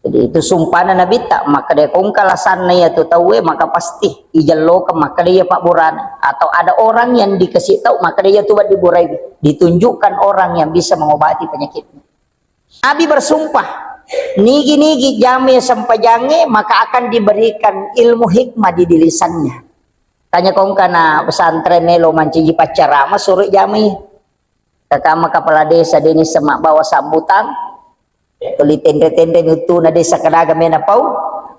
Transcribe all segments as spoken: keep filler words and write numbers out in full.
Jadi, itu sumpana Nabitta, makkeda kongka lasanna iya tu tauwe, maka pasti ijellokeng makkeda iya pabburana. Atau ada orang yang dikasih tahu, makkeda iya tu wedding burai. Ditunjukkan orang yang bisa mengobati penyakitnya. Nabi bersumpah, nigi-nigi jame sempajange, maka akan diberikan ilmu hikmah di, di lisannya. Tanya kongka na pesantren melo mancaji paccarama, suruh jame. Kakama kepala desa deni semak bawa sambutan, tuli tenre-tenre miuttuna desa kedaga mena pau,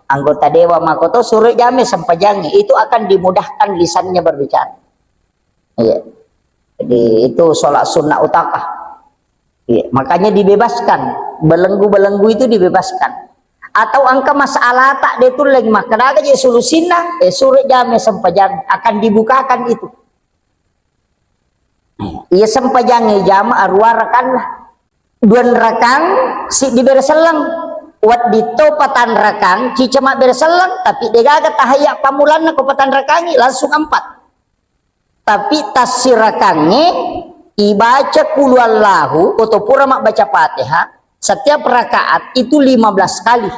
anggota dewan makoto suruh jame sempajange, itu akan dimudahkan lisannya berbicara. Iya. Jadi itu sholat sunnah utakah. Iya. Makanya dibebaskan, belenggu-belenggu itu dibebaskan. Atau engka masalah tak dia tulleng makkeda aga je solusinna, eh, suruh jame sempajang, akan dibukakan itu. Iya, sempajangnge jama arua rakanna. Dua rakang, siddi bere selleng. Wedding to patang rakang, cicama bere selleng, tapi degaga tahayya pamulanna ko patang rakangngi, langsung empat. Tapi tassirakangnge ibaca qul huwallahu, atau pura mabbaca Fatihah, setiap rakaat itu lima belas kali.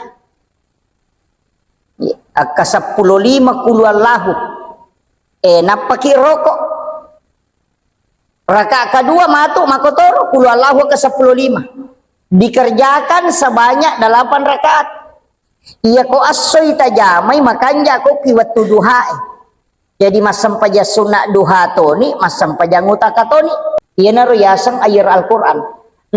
Akka seppulo lima qul huwallahu. Eh, nappaki roko. Rakaat kedua matu makotoro qul huwallahu ke seppulo lima. Dikerjakan sebanyak delapan rakaat. Iya ko assoi tajamai makanja ko ki wettu duhae. Jadi massempajang sunna duha toni, massempajang utaka toni. Iyanaro yaseng ayar Al-Quran.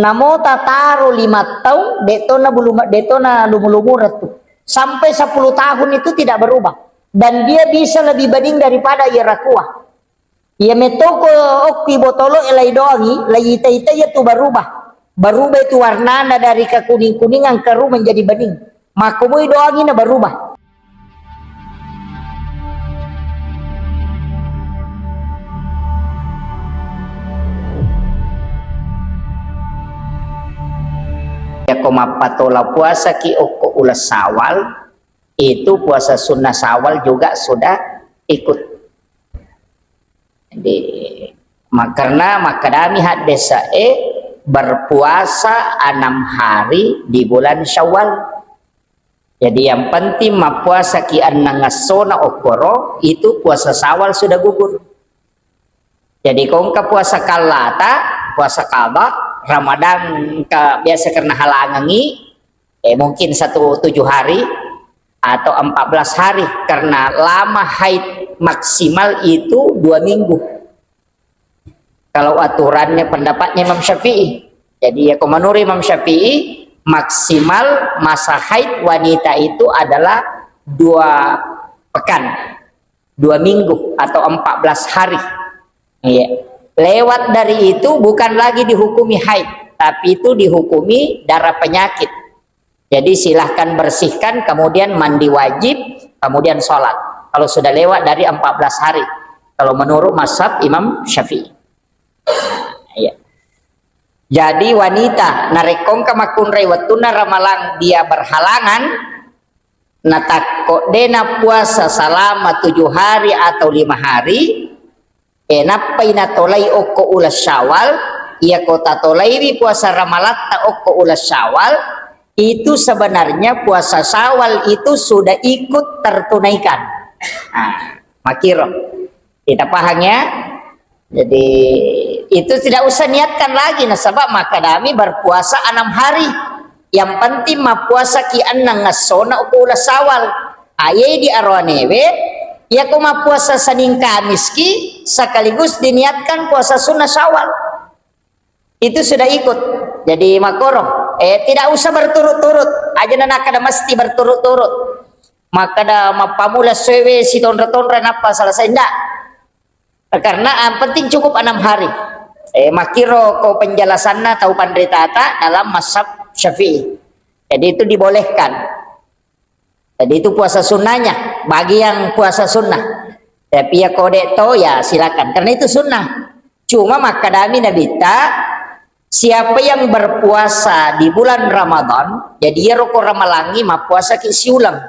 Namo tataro lima tahun, detona bulu, detona lumu-lumureng tu. Sampai sepuluh tahun itu tidak berubah. Dan dia bisa lebih bening daripada iya rakua. Iya metoko okki botolo elai doangi, lai ita-ita iya tu berubah. Berubah itu warnana dari kekuning-kuningan keru menjadi bening. Makkomoi doangi na berubah. Yako mappatola puasaki okko uleng Syawal, itu puasa sunnah Syawal juga sudah ikut. Jadi, ma-, karena makkedami haddese'e berpuasa enam hari di bulan Syawal. Jadi, yang penting mappuasaki enneng essona okkoro, itu puasa Syawal sudah gugur. Jadi, ko engka puasa kallata, puasa qada, Ramadan engka biasa karena halangangi, eh, mungkin satu tujuh hari atau empat belas hari, karena lama haid maksimal itu dua minggu. Kalau aturannya, pendapatnya Imam Syafi'i. Jadi, ya, ko menurut Imam Syafi'i, maksimal masa haid wanita itu adalah dua pekan, dua minggu atau empat belas hari. Iya. Lewat dari itu bukan lagi dihukumi haid, tapi itu dihukumi darah penyakit. Jadi, silahkan bersihkan, kemudian mandi wajib, kemudian sholat. Kalau sudah lewat dari empat belas hari. Kalau menurut mazhab Imam Syafi'i. Iya. Jadi, wanita narekko engka makkunrai wettunna ramalang dia berhalangan, natakko de napuasa selama tujuh hari atau lima hari, eh, nappai natolai okko uleng Syawal, iya ko tatolaiwi puasa ramalatta okko uleng Syawal, itu sebenarnya puasa Syawal itu sudah ikut tertunaikan. Nah, makiro. Kita paham ya? Jadi, itu tidak usah niatkan lagi, nasaba makkedami berpuasa enam hari. Yang penting mappuasaki enneng essona okko uleng Syawal. Ayai di aroanewe, yako mappuasa Senin Kamis ki sekaligus diniatkan puasa sunnah Syawal. Itu sudah ikut. Jadi makoro, eh, tidak usah berturut-turut. Aja na nakkeda mesti berturut-turut. Makkeda mappamula sewe sitonra-tonra nappa selesai, ndak. Karena yang penting cukup enam hari. Eh, makiro ko penjelasanna tau panritata dalam mazhab Syafi'i. Jadi itu dibolehkan. Jadi itu puasa sunnahnya, bagi yang puasa sunnah. Tapi ya kode to ya silakan, karena itu sunnah. Cuma makkedami Nabitta, siapa yang berpuasa di bulan Ramadan, jadi ya roko ramalangi mappuasa ki siuleng.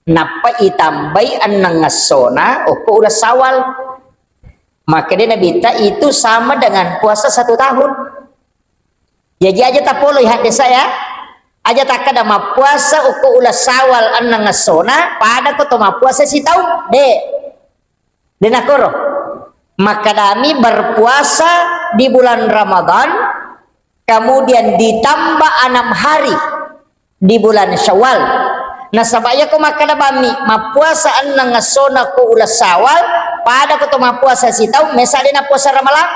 Nappa itambai enneng essona okko uleng Syawal. Makkeda Nabitta itu sama dengan puasa satu tahun. Jaji aja tapoloi haddesa ya. Aja takkeda mappuasa okko uleng Syawal enneng essona, pada ko to mappuasa sitaung. De. De nakoro. Makkedami berpuasa di bulan Ramadan, kemudian ditambah enam hari di bulan Syawal. Nasaba iyako makkeda bammi mappuasa enneng essona ko uleng Syawal, pada ko to mappuasa sitaung, mesa de nappuasa Ramalang.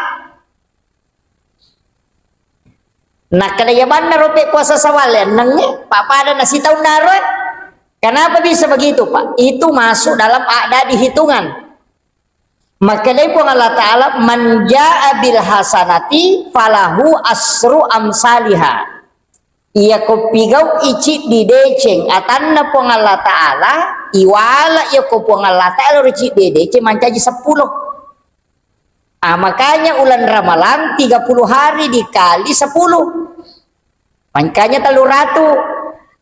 Nakkeda iya banna rope puasa Syawal ennengnge, pa-, pada nasitaung naro. Kenapa bisa begitu, Pak? Itu masuk dalam a'dadi hitungan. Makkedai Puang Allah Ta'ala, "Man jaa bil hasanati falahu asru amsaliha." Iyako pigau'i ciddi deceng atanna Puang Allah Ta'ala, iwala iyako Puang Allah Ta'ala ro ciddi deceng mancaji seppulo. Ah, makanya ulan Ramalang tiga puluh hari dikali sepuluh. Makanya tellu ratu.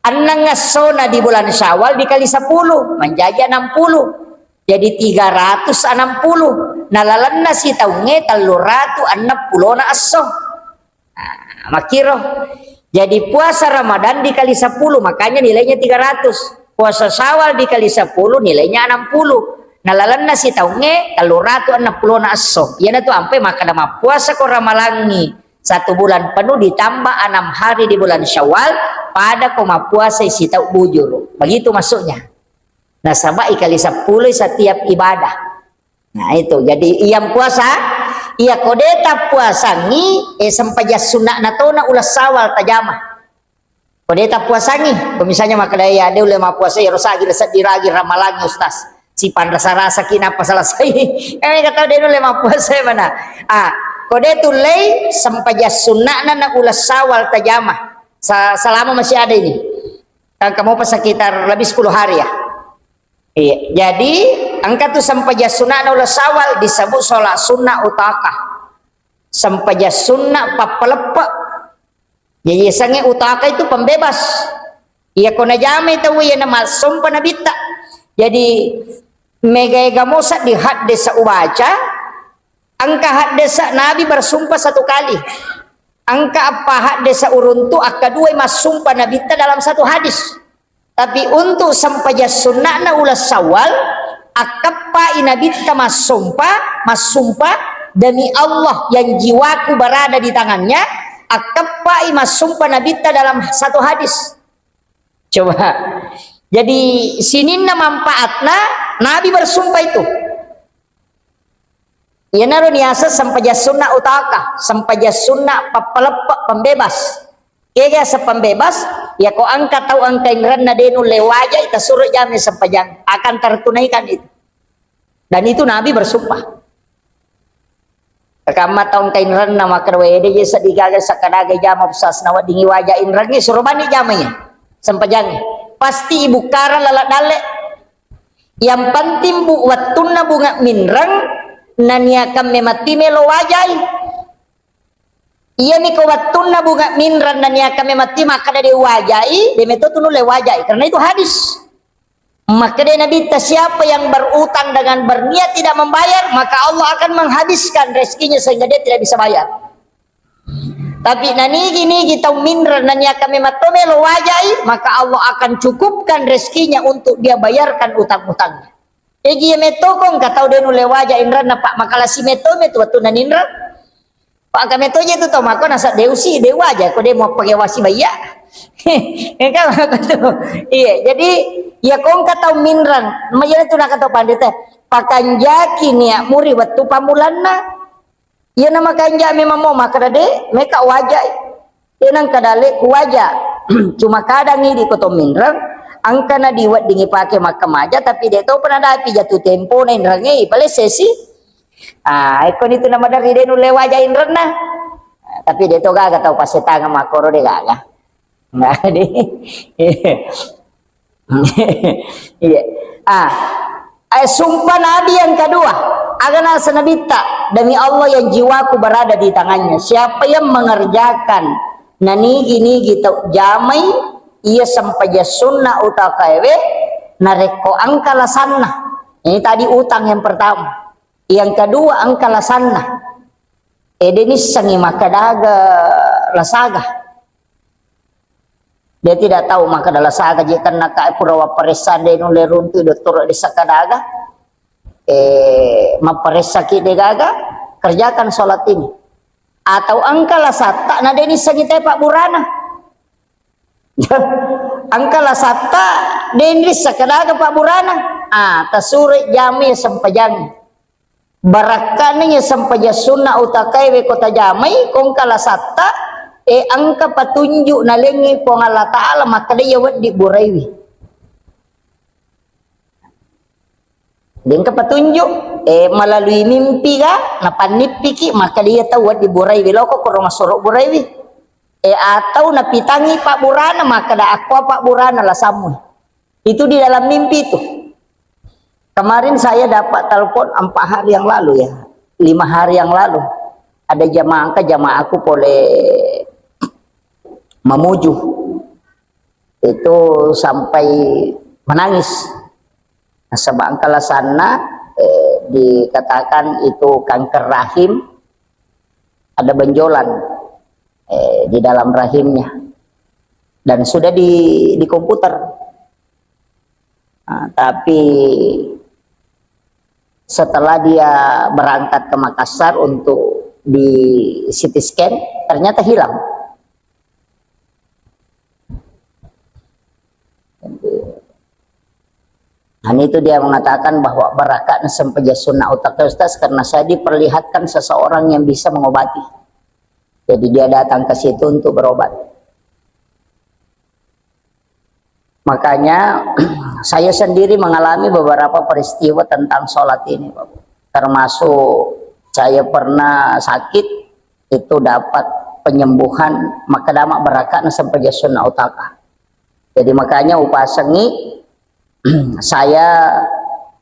Enneng essona di bulan Syawal dikali sepuluh, mancaji enam puluh. Jadi tiga ratus enam puluh. Nalalenna sitaungnge tellu ratu enneng pulona esso. Nah, makkiro. Jadi puasa Ramadan dikali sepuluh, makanya nilainya tiga ratus. Puasa Syawal dikali sepuluh, nilainya enam puluh. Nalalenna sitaungnge tellu ratu enneng pulona esso. Iyanatu ampai makkeda mappuasa ko Ramalangngi satu bulan penuh ditambah enam hari di bulan Syawal, pada ko mappuasai sitaung bujuru. Begitu maksudnya. Nasaba ikali seppulo setiap ibadah. Nah, itu. Jadi, iyang puasa, iya kode tappuasangi, eh, sempajang sunna'na tona uleng Syawal tajama. Kode tappuasangi, ko misalnya makkeda, "Ya, de ulle mappuasa, iyaro sagi seddi ragi Ramalang, Ustaz. Sipanrasa-rasa ki nappa selesai." Eh, kata de ulle mappuasa mana? Ah, kode tullei sempajang sunna'na na uleng Syawal tajama. Sa-, selama masih ada ini. Kan kamu pas sekitar lebih sepuluh hari ya. Iya, jadi engka tu sempajang sunna'na uleng Syawal disebut sholat sunnah utaqah. Sempajang sunnah pappaleppe. Jadi yasengnge utaqah itu pembebas. Iya ko najamai tau iya na massompa nabitta. Jadi mega-ega mosa di haddesa ubaca, engka haddesa Nabi bersumpah satu kali. Engka eppa haddesa uruntu, akkaduai massumpa nabitta dalam satu hadis. Tapi untuk sempajang sunna'na uleng Syawal, akkeppai nabitta massompa, massumpa, "Demi Allah yang jiwaku berada di tangannya," akkeppai massumpa nabitta dalam satu hadis. Coba. Jadi sininna manfaatna Nabi bersumpah itu. Iyanaro niaseng sempajang sunnah utaqah, sempajang sunnah pappaleppe, pembebas. Kega pembebas? Yako engka tau engka inrenna de nulle wajai, tasuro jamai sempajang, akan tertunaikan itu. Dan itu Nabi bersumpah. Kamma tau engka inrenna makkeda, "Wede je seddi gaga sakkadaga jama pusasna weddingi waja inrengnge, suro bani jamai sempajangnge." Pasti ibukkarang laleng dalle. Yang penting, Bu, wettunna bunga minreng, naniakang mematti melo wajai. Iyami ko wettunna bunga minreng, naniakang mematti makkeda de wajai, de meto tu nulle wajai, karena itu hadis. Makkeda Nabitta, "Siapa yang berutang dengan berniat tidak membayar, maka Allah akan menghabiskan rezekinya sehingga dia tidak bisa bayar." Tapi nanigi-nigi tau minreng, naniakang memang to melo wajai, maka Allah akan cukupkan rezekinya untuk dia bayarkan utang-utangnya. Jaji iya metto ko engka tau de nulle waja inrenna, Pak, makalasi metto metu wettunna ninreng. Pak, engka metto je tu tau makko nasa de usi, de waja ko de mau pakai wasi bayya. Engka makko tu. Iya, jadi iya ko engka tau minreng, mayana tu nakatau pandita, pakanjaki niat muri wettu pamulanna. Iyana makanja memang mau makkeda de, meka wajai. Iyana engka dalle ku waja. Cuma kadang idi ko to minreng, engka na diweddingi pake makkamaja, tapi de topa nadapi jatuh tempo na inrengnge, ipalessesi. Ah, ekko nitu na maderri de nulle waja inrenna. Ah, tapi de to gaga tau pasetangeng makkoro de gaga. Nah, de. Iya. Ah, eh, sumpah Nabi yang kedua. Aga nasa Nabitta, "Demi Allah yang jiwaku berada di tangannya. Siapa yang mengerjakan nanigi-nigi tau jamai, iya sempajang sunnah utaqaewe, narekko engka lasanna." Ini tadi utang yang pertama. Yang kedua engka lasanna. Ede nissengi makkadaga lasaga. Dia tidak tahu maka dalam saga je kan naka pura waparessa de nulle runtu dottoro di sakadaga. Eh, maparessa ki de gaga, kerjakan sholat ini. Atau engka lasatta na de nissengi te pabburana. Engka lasatta de nrissa kadaga pabburana. Ah, tasure jamai sempajang. Barakkana iya sempajang sunna utakae we ko tajamai, ko engka lasatta, e engka patunjuk nalengngi Puang Allah Ta'ala makkeda iya wedding buraiwi. Dengka patunjuk, eh, melalui mimpi ga, napannippiki, makkeda iya tau wedding buraiwi loko, koro massuro buraiwi. Eh, atau napitangi pabburana, makkeda akkoa pabburana lasammu. Itu di dalam mimpi itu. Kemarin saya dapat telepon empat hari yang lalu ya, lima hari yang lalu. Ada jamaah, engka jamaahku pole Mamuju. Itu sampai menangis. Nasaba engka lasanna, eh, dikatakan itu kanker rahim, ada benjolan, eh, di dalam rahimnya. Dan sudah di, di komputer. Nah, tapi setelah dia berangkat ke Makassar untuk di C T scan, ternyata hilang. Nah, itu dia mengatakan bahwa barakakna sempajang sunnah utaka, Ustaz, karena saya diperlihatkan seseorang yang bisa mengobati. Jadi dia datang ke situ untuk berobat. Makanya saya sendiri mengalami beberapa peristiwa tentang sholat ini, Bapak. Termasuk saya pernah sakit, itu dapat penyembuhan, maka dama barakakna sempajang sunnah utaka. Jadi makanya upasengi, saya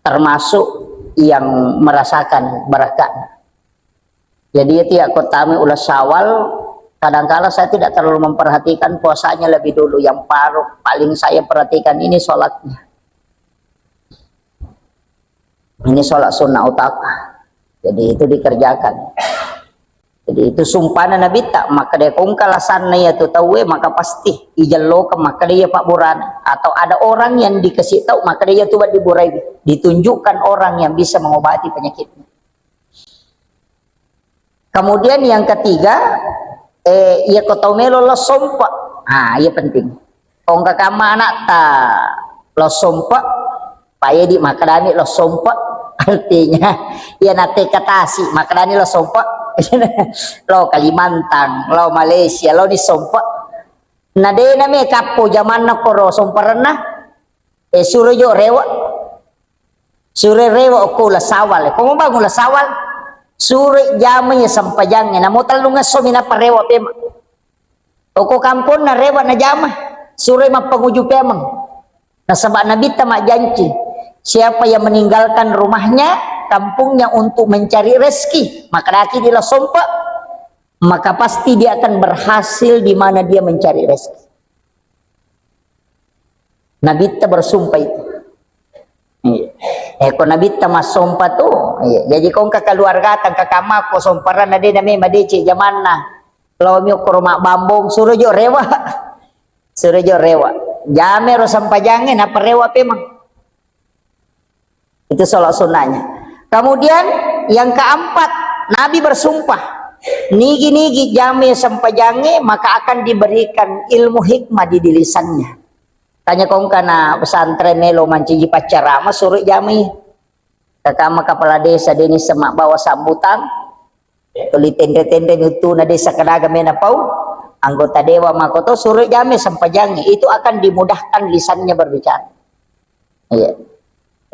termasuk yang merasakan barakakna. Jadi ya tiap kotami ulas Syawal, kadangkala saya tidak terlalu memperhatikan puasanya lebih dulu. Yang paru-, paling saya perhatikan ini sholatnya. Ini sholat sunnah utaka. Jadi itu dikerjakan. Jadi itu sumpahna Nabitta, maka dia kongka lasanna ya tu tauwe, maka pasti ijellokan, maka dia pabburana. Atau ada orang yang dikasih tahu, maka dia tu buat diburai. Ditunjukkan orang yang bisa mengobati penyakitnya. Kemudian yang ketiga, eh, iya ko tau melo lo sompa. Ah, iya penting. Ongka kama anakta lo sompa, paedi makadani lo sompa. Artinya, iya nate katasi makadani lo sompa. Lo Kalimantan, lo Malaysia, lo ni sompa. Na dena me kappo jamanna koro somparenna. Eh, suro jo rewa. Suro rewa okko ula sawal. Ko mau bangun ula sawal. Suro jamai sempajangnge. Namo tellung esso mi nappa rewa pema. Okko kamponna rewa na jama. Suro mappanguju pemeng. Nasaba Nabitta majjanci. Siapa yang meninggalkan rumahnya, kampungnya untuk mencari rezeki, maka daki di la sompa, maka pasti dia akan berhasil di mana dia mencari rezeki. Nabitta bersumpah itu. Iya. Eh, ko Nabitta massompa tu, iya. Jadi ko engka keluarga tang kakak mako somparan na de na me madeceng jamanna. Lo mi okkoro mabbambong, suro jo rewa. Suro jo rewa. Jame ro sempajangnge, nappa rewa pemeng. Itu sholat sunnahnya. Kemudian yang keempat, Nabi bersumpah, nigi-nigi jame sempajangnge, maka akan diberikan ilmu hikmah di, di lisannya. Tanya kongkana pesantren melo manciji paccarama, suro jame. Kakama kepala desa Deni Semak bawa sambutan, tuli tenre-tenre miuttuna desa kadaga mena pau, anggota dewan makoto suro jame sempajangnge, itu akan dimudahkan lisannya berbicara. Iya.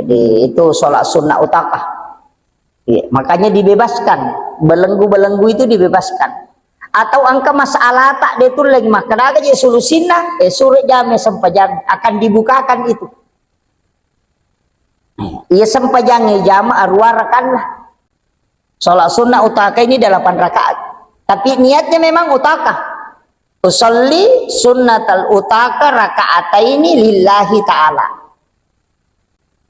Jadi itu sholat sunnah utaka. Iya. Makanya dibebaskan, belenggu-belenggu itu dibebaskan. Atau engka masalah tak dia tulleng makkadaga je solusinna, eh, suro jame sempajang akan dibukakan itu. Iya sempajangnge jama arua rakanna. Sholat sunnah utaka ini delapan rakaat. Tapi niatnya memang utaka. Usolli sunnatal utaka rakaataini lillahi ta'ala.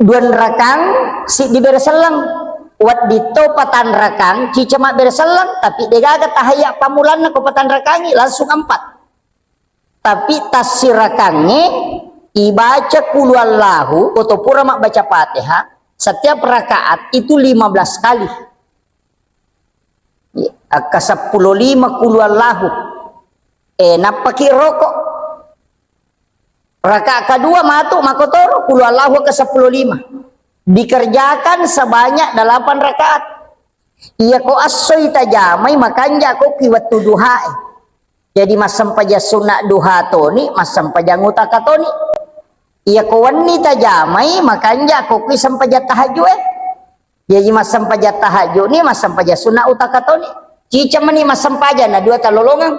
Dua rakang, siddi bere selleng. Wedding to patan rakang, cicama bere selleng, tapi degaga tahayya pamulanna ko patan rakangi, langsung empat. Tapi tassirakangnge ibaca qul huwallahu, koto pura mabbaca Fatihah, setiap rakaat itu lima belas kali. Akka seppulo lima qul huwallahu. Eh, nappaki roko. Rakaat kedua matu makotoro qul huwallahu akka seppulo lima. Dikerjakan sebanyak delapan rakaat. Iya ko assoi tajamai makanja ko ki wettu duhae. Jadi massempajang sunna duha toni, massempajang utaka toni. Iya ko wenni tajamai makanja ko ki sempajang tahajud e. Jaji massempajang tahajud ni, massempajang sunna utaka toni. Ciceng meni massempajang na dua talolongeng.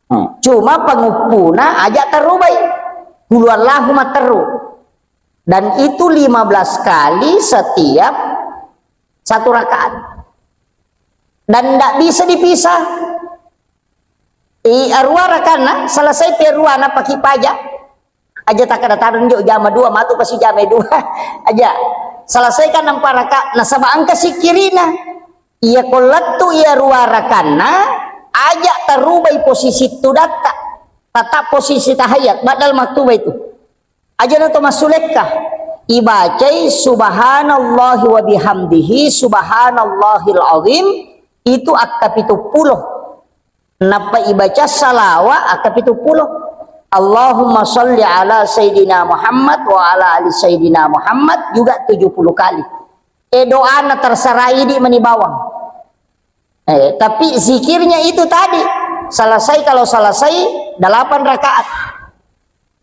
Hmm. Cuma penguppuna aja terubai. Qul huwallahu matteru. Dan itu lima belas kali setiap satu rakaat. Dan ndak bisa dipisah. I arua rakanna, selesai pe arua na paki paja. Aja takkada tadeng jo jama dua, matu pasi jama dua. Aja. Selesaikan empat rakaat, nasaba engka sikkirina. Iya ko lettu iya arua rakanna, aja tarubai posisi tudatta. Tetap posisi tahiyat, badal maktuba itu. Aja na to massulekka. Ibacai subhanallahi wa bihamdihi, subhanallahil azim, itu akka pitu pulo. Nappa ibaca salawa akka pitu pulo. Allahumma salli ala Sayyidina Muhammad wa ala ali Sayyidina Muhammad juga tujuh puluh kali. Eh, doana terserah idi meni bawang. Eh, tapi zikirnya itu tadi. Selesai, kalau selesai delapan rakaat.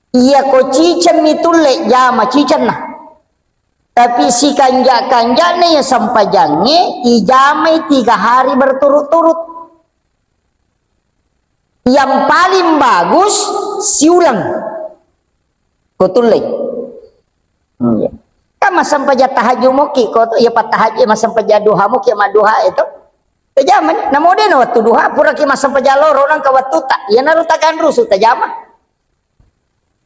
Iya ko ciceng mi tulle jama cicenna. Tapi sikanja-kanjana iya sempajangnge ijamai tiga hari berturut-turut. Yang paling bagus siuleng. Ko tullei. Hmm, iya. Kan massempajang tahajud muki ko tu, iya pattahajud, massempajang duha muki madduha itu. Tajamani, namo de na wettu duha, puraki massempajang loro nangka wettuta. Iyanaro taganrusu tajama.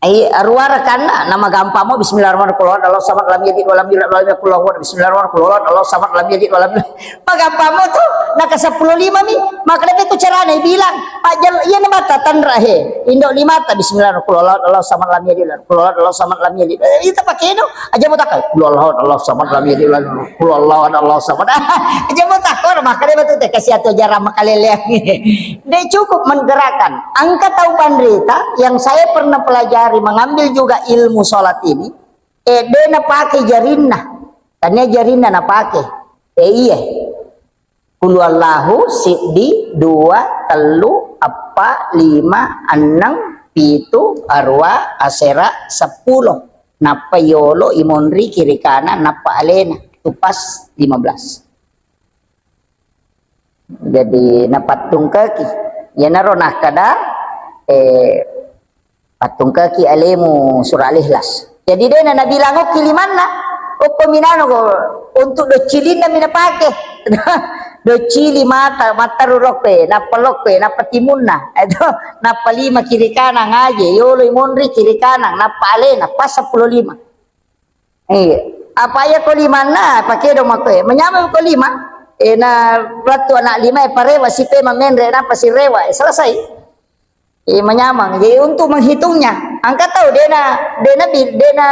Ai, arua rakanna, namagampang mo, bismillahirrahmanirrahim, qul huwallahu ahad, Allahu samad, lam yalid walam yulad walam yakul lahu kufuwan ahad, bismillahirrahmanirrahim, qul huwallahu ahad, Allahu samad, lam yalid walam yulad. Magampang mo tu, naka seppulo lima mi, maka depe tu carana bilang. Pajjal, iya na batta tanra he. Indo lima ta, bismillahirrahmanirrahim, qul huwallahu ahad, Allahu samad, lam yalid walam yulad, qul huwallahu ahad, Allahu samad, lam yalid. Itu pakai do. Aja mo takka, qul huwallahu ahad, Allahu samad, lam yalid walam yulad, qul huwallahu ahad, Allahu samad. Aja mo takka, maka depe tu te kasi atu ajaran makaleleang. De cukup menggerakkan. Engka tau panrita yang saya pernah pelajari, mengambil juga ilmu sholat ini, eh, de napake jarinna. Tania jarinna napake. Eh, iye. Qul huwallahu siddi, dua, tellu, eppa, lima, enneng, pitu, arua, asera, seppulo. Nappa yolo imonri kiri kanan, nappa alena. Itu pas lima belas. Jadi napattungkaki. Iyanaro nakkada, eh, pattungkaki alemu surah Al-Ikhlas. Jadi dena nabilang okki limanna, okko minano ko untuk doccilinna mi napake. Doccili mata, matteru lokkoe, nappa lokkoe, nappa timunna. Itu nappa lima kiri kanan aje, yolo monri kiri kanan, nappa alena, pas seppulo lima. Iya. Apa iya ko limanna, pakedo makkoe. Menyameng ko lima, eh, na lettu anak lima, eh, parewa, sipe mamenre, nappa sirewa, eh, selesai. Eh, menyameng. Jadi untuk menghitungnya, engka tau dena, dena bil-, dena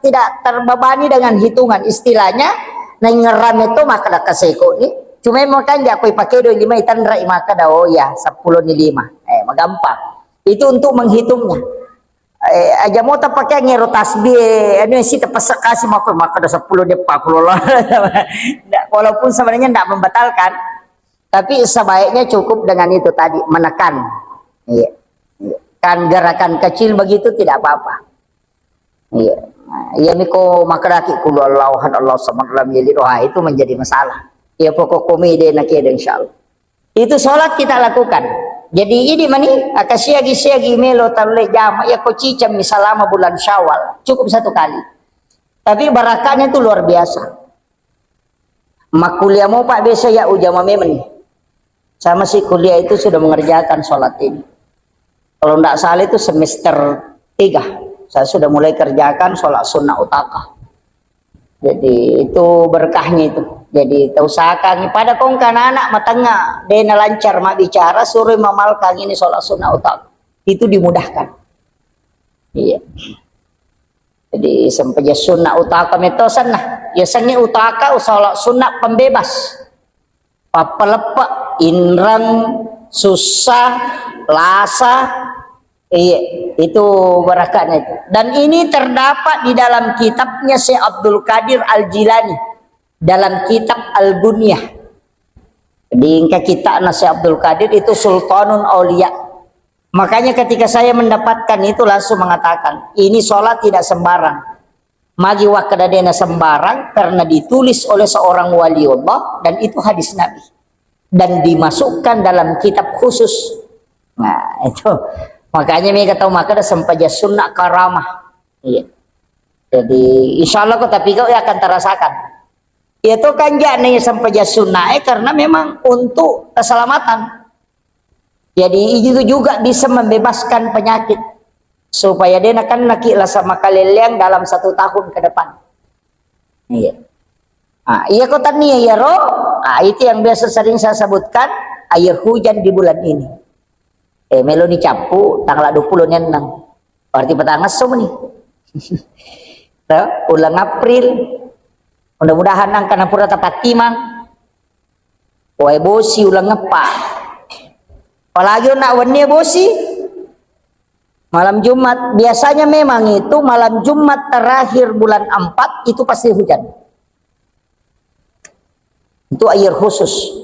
tidak terbebani dengan hitungan. Istilahnya, naingerame to maka da kaseko ni. Cuma makan jakoi pakedo lima itanra maka da, oh ya, seppulo ni lima. Eh, magampang. Itu untuk menghitungnya. Eh, aja mo tapake ngero tasbih, anu si tapasakasi mako, mako ada sepuluh dia empat puluh lah. Ndak, walaupun sebenarnya ndak membatalkan, tapi sebaiknya cukup dengan itu tadi, menekan. Iya. Iya. Kan gerakan kecil begitu tidak apa-apa. Iya. Nah, iya miko makeraki qul huwallahu ahad, Allahu samad, lam yalid, wah, itu menjadi masalah. Iya, pokok komedi nak ada, insyaallah. Itu sholat kita lakukan. Jadi, idi mani, aka siagi-siagi melo talle jama, ya ko ciceng mi selama bulan Syawal. Cukup satu kali. Tapi barakahnya itu luar biasa. Makkuliah mo, Pak, biasa ya ujama memang. Saya masih kuliah itu sudah mengerjakan sholat ini. Kalau ndak salah itu semester tiga. Saya sudah mulai kerjakan sholat sunnah utaka. Jadi, itu berkahnya itu. Jadi, tausahakan pada kongka anak-anak matengnga, dena lancar mabbicara, suruh mamalkan ini sholat sunnah utama. Itu dimudahkan. Iya. Jadi sempajang sunna utaka metosanna. Ya sengi utaka usala sunna pembebas. Pappaleppe, inreng, susah, lasa. Iya, itu barakatnya itu. Dan ini terdapat di dalam kitabnya Syekh Abdul Qadir Al-Jilani, dalam kitab Al-Gunyah. Di engka kitabna Syekh Abdul Qadir itu Sultanun Aulia. Makanya ketika saya mendapatkan itu langsung mengatakan, ini sholat tidak sembarang. Magi wakkeda dena sembarang karena ditulis oleh seorang wali Allah dan itu hadis Nabi. Dan dimasukkan dalam kitab khusus. Nah, itu. Makanya mereka tahu maka ada sempajang sunnah karamah. Iya. Jadi, insya Allah kau tapi kau akan terasakan. Itu kan jakna sempajang sunnah, eh, karena memang untuk keselamatan. Jadi itu juga bisa membebaskan penyakit supaya dena kennaki lasa makaleleang dalam satu tahun ke depan. Iya. Ah, iya kota nia iyaro, ah, itu yang biasa sering saya sebutkan, air hujan di bulan ini. Eh, meloni cappu tanggal dua puluh enam. Berarti petang esso meni. Tuh, ulang April. Mudah-mudahan nang kana pura tapattimang. Wae bosi uleng eppa. Apalagi nak wenni bosi. Malam Jumat, biasanya memang itu malam Jumat terakhir bulan empat itu pasti hujan. Itu air khusus.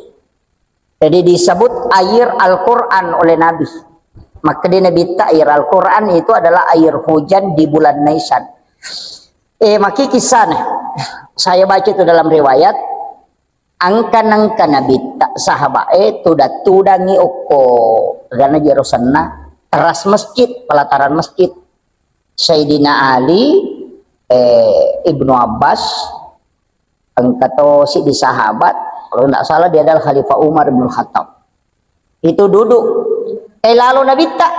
Jadi disebut air Al-Quran oleh Nabi. Maka di Nabi ta air Al-Quran itu adalah air hujan di bulan Nisan. Eh, maki kisah nih. Saya baca itu dalam riwayat. Engka nengka nabitta sahabae tudang-tudangi okko, karena jero senna teras masjid, pelataran masjid. Sayyidina Ali, eh, Ibnu Abbas, engka to siddi sahabat, kalau tidak salah dia adalah Khalifah Umar bin Khattab. Itu duduk, eh, lalu nabitta.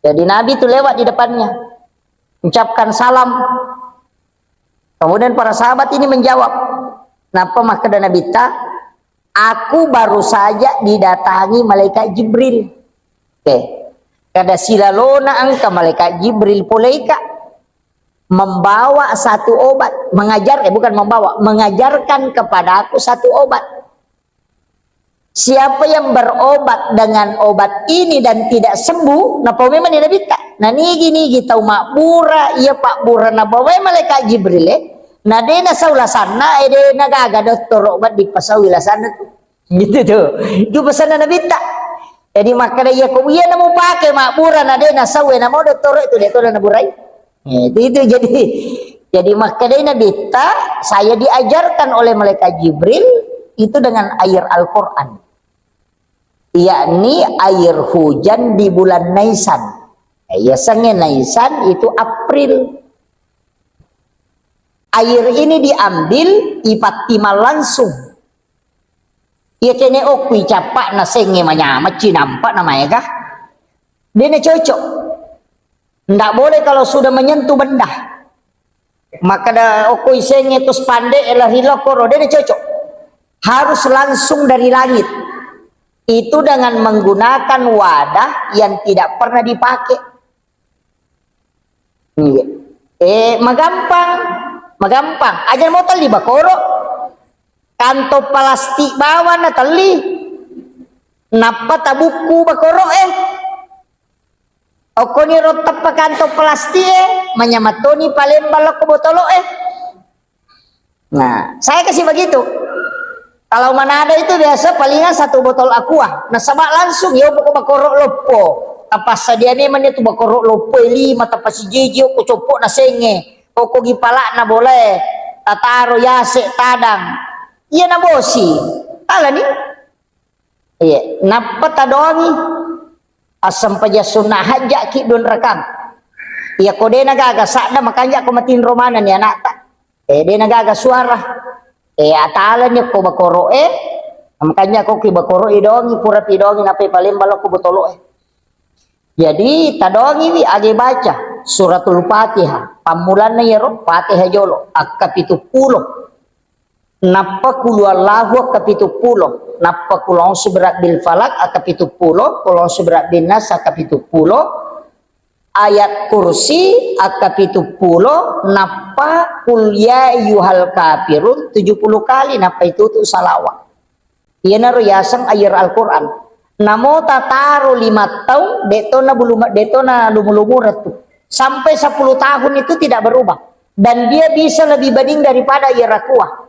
Jadi Nabi itu lewat di depannya, ucapkan salam. Kemudian para sahabat ini menjawab, napa makkeda Nabitta, "Aku baru saja didatangi malaikat Jibril." Oke. Kada silalona engka malaikat Jibril poleika membawa satu obat, mengajar, eh, bukan membawa, mengajarkan kepadaku satu obat. Siapa yang berobat dengan obat ini dan tidak sembuh, napau memang ni Nabitta. Nah, nigi-nigi tau mabbura, iya pabbura nabawai malaikat Jibril, eh. Na de nasau lasanna, eh, de nagaga dottoro obat dipasaui lasanna tu. Gitu tu. Itu pesanna Nabitta. Jadi makkeda iya ko iya namupake mabbura na de nasau, eh, namo dottoro itu de to naburai. Eh, itu, itu jadi, jadi makkedai Nabitta, saya diajarkan oleh malaikat Jibril itu dengan air Al-Quran, yakni air hujan di bulan Nisan. Eh, ya, senge Nisan itu April. Air ini diambil, ipattimang langsung. Iya kene okui cappa na senge manyamacci nampa na maega. Dia cocok. Ndak boleh kalau sudah menyentuh benda. Maka da okko isenge terus pande ela rilokoro, de cocok. Harus langsung dari langit. Itu dengan menggunakan wadah yang tidak pernah dipakai. Iya. Eh, magampang, magampang. Aja mau tali bakoro. Kantong plastik bawang na tali. Nappa tabukku bakoro, eh. Okkoni ro teppa kantong plastik e, manyamattoni palembang lokko botolo e. Nah, saya kasih begitu. Kalau Manado itu biasa palingan satu botol aqua. Nasaba langsung yo pokok bakoro loppo. Tapassadia memang itu bakoro loppo e lima, tapasijiji okko coppo na senge. Okko gipalak na bolae. Tataro yase tadang. Iya na bosi. Alani. Iya, nappa tadongi assempajang sunna hajjaki dua rakang. Iya, ko de nagaga sadda makanja ko matinro manenni anakta. Eh, de nagaga suara. Eh, atalani ko bakoro e, makanja ko ki bakoro e dongi, pura pi dongi nape palembang lokko botolo e. Jadi tadongiwi age baca suratul Fatihah. Pammulanna yero Fatihah jolo, akka pitu pulo. Nappa qul huwallahu akka pitu pulo, nappa qul a'udzu birabbil falaq akka pitu pulo, qul a'udzu birabbin nas akka pitu pulo, ayat kursi akka pitu pulo, nappa qul ya ayyuhal kafirun tujuh puluh kali, nappa itutu salawat. Iyanaro yaseng ayat Al-Quran. Namo tataro lima taung, detona bulu, detona lumu-lumureng tu. Sampai sepuluh tahun itu tidak berubah. Dan dia bisa lebih bening daripada ayat Rakua.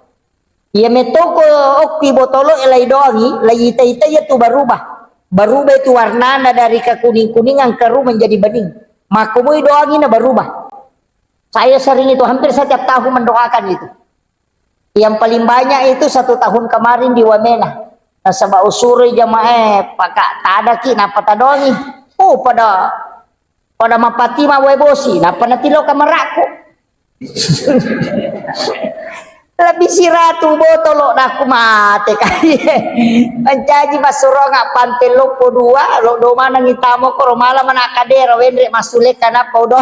Iya metoko okki botolo, eh, lai doangi, lai ita-ita iya tu berubah. Berubah itu warnana dari kekuning-kuningan keru menjadi bening. Makkomoi doangi na berubah. Saya sering itu, hampir setiap tahun mendoakan itu. Yang paling banyak itu satu tahun kemarin di Wamena. Nasaba usuroi jamaah, eh, paka tadaki, napa tadoangi. Oh, pada, pada mapati ma wae bosi, napa natiloka marakku. Lebih siratu botolo, nakku mate kai. Mancaji massuronga pante loppo dua, lo do manang itamo koro mala mana kadera wenre masuleka napa udo.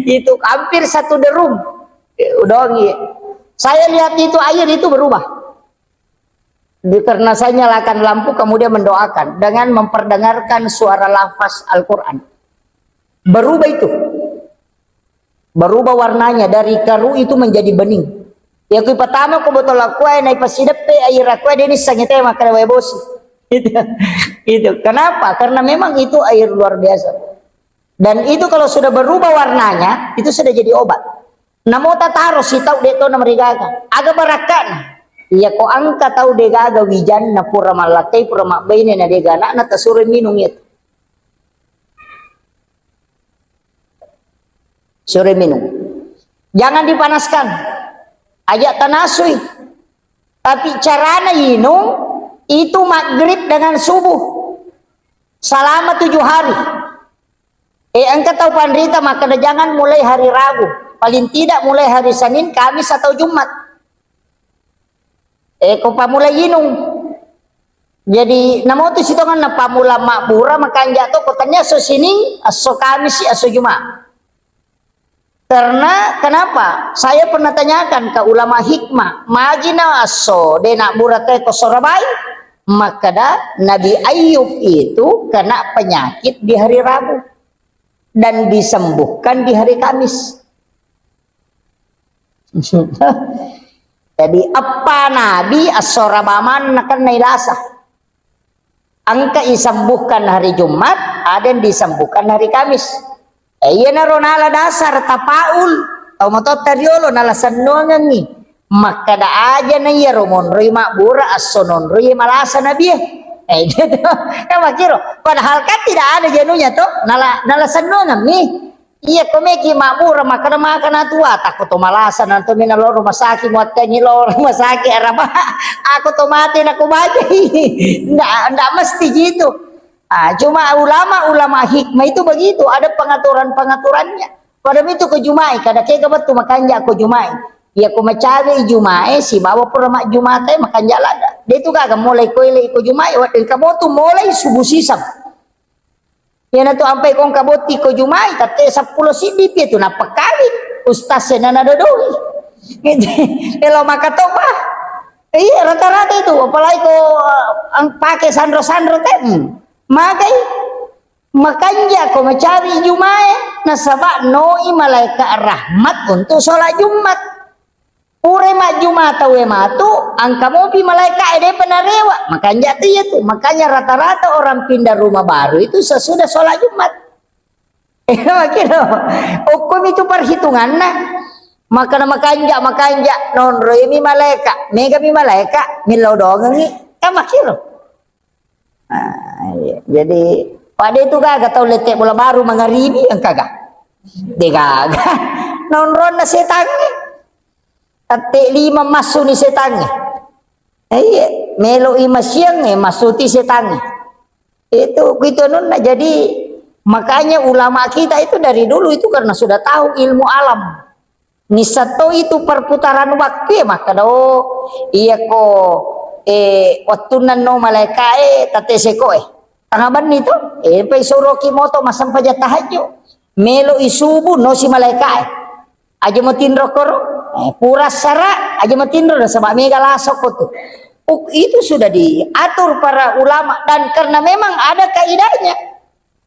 Itu hampir satu derum. Udoangi. Saya lihat itu air itu berubah. Di-, karena saya nyalakan lampu, kemudian mendoakan dengan memperdengarkan suara lafaz Al-Quran. Berubah itu. Berubah warnanya dari keru itu menjadi bening. Ya, kui pertama ko botol aqua, naik pasideppe air aqua, dia nisang itu makan wae bosi. Itu, itu. Kenapa? Karena memang itu air luar biasa. Dan itu kalau sudah berubah warnanya, itu sudah jadi obat. Namo tataro sitau de to namarigaga. Aga barakka'na? Iya ko engka tau degaga wijanna pura mallakkai, pura mabbaine na dega anakna, tasuro minung itu. Suro minung. Jangan dipanaskan. Aja tanasui. Tapi carana inung itu maghrib dengan subuh. Selama tujuh hari. Eh, engka tau panrita makkeda, "Jangan mulai hari Rabu. Paling tidak mulai hari Senin, Kamis atau Jumat." Eh, ko pammulai inung. Jadi, namotu sitongenna pammula mabbura, makanja to ko tania esso Sining, esso Kamis, esso Jumat. Karena kenapa? Saya pernah tanyakan ke ulama hikmah, magi na esso de nabbura te ko sorabai? Makkeda Nabi Ayub itu kena penyakit di hari Rabu dan disembuhkan di hari Kamis. Jadi, eppa nabi esso Rabu maneng nakennai lasa. Engka isembuhkan hari Jumat, ada yang disembuhkan hari Kamis. Eh, iyanaro nala dasar tapaul, tau matotta riolo nala sennuangengngi. Makkeda aja na iyaro monroi mabbura esso nonroi malasa nabie. Eh, gitu. Kan makkiro. Padahal kan tidak ada jenunya to, nala, nala sennuangemmi. Iya, ko meki mabbura, makkeda maka natua, takko to malasa, nanto mina lo rumah sakit, muattengi lo rumah sakit, araba, aku to mati, naku bajai. Ndak, ndak mesti gitu. Ah, cuma ulama-ulama hikmah itu begitu, ada pengaturan-pengaturannya. Pada itu ko Jumai, kada kega bettu makanja ko Jumai. Iya, ko macawe Jumai, sibawa pura majjumate, makanja lada. De tu gaga mulai ko ele ko Jumai, wa-, engka motu mulai subuh sisang. Iyanatu ampai kongka botti ko Jumai, tette seppulo siddi pi tu nappa kawing. Ustaz e nana dodoi. Elo makatoba. Iya, rata-rata itu, apalagi ko, eh, ang-, pake sanro-sanro te, hmm. Magai, makanja ko macawi Jumae, nasaba noi malaikat rahmat untuk sholat Jumat. Pura majjuma tauwe matu, engka mopi malaeka'e depa narewa. Makanja tu iya tu. Makanya rata-rata orang pindah rumah baru itu sesudah sholat Jumat. Makkiro. Okkomi tu perhitunganna. Makana makanja, makanja, nonroi mi malaeka, mega mi malaeka, millau doangengi. Kan makkiro. Ah, iya. Jadi, pada itu gaga tau lette bola baru mangaribi, engkaga? De gaga. Nonronna setangnge. Tette lima massuni setangnge. Eh, iya, melo i masiang, eh, massuti setangnge. Itu, itu anunna. Jadi, makanya ulama kita itu dari dulu itu karena sudah tahu ilmu alam. Nissatto itu perputaran waktu ya, makkeda, oh, iya ko, eh, wattunna no malaekae, tette seko, eh. Tengah benni to, eh, pai soroki moto massempajang tahajud. Melo i subuh, no si malaekae. Aja mo tinro koro. Eh, pura sara aja matinro, nasaba mega lasoko tu. Uk-, itu sudah diatur para ulama dan karena memang ada kaidahnya.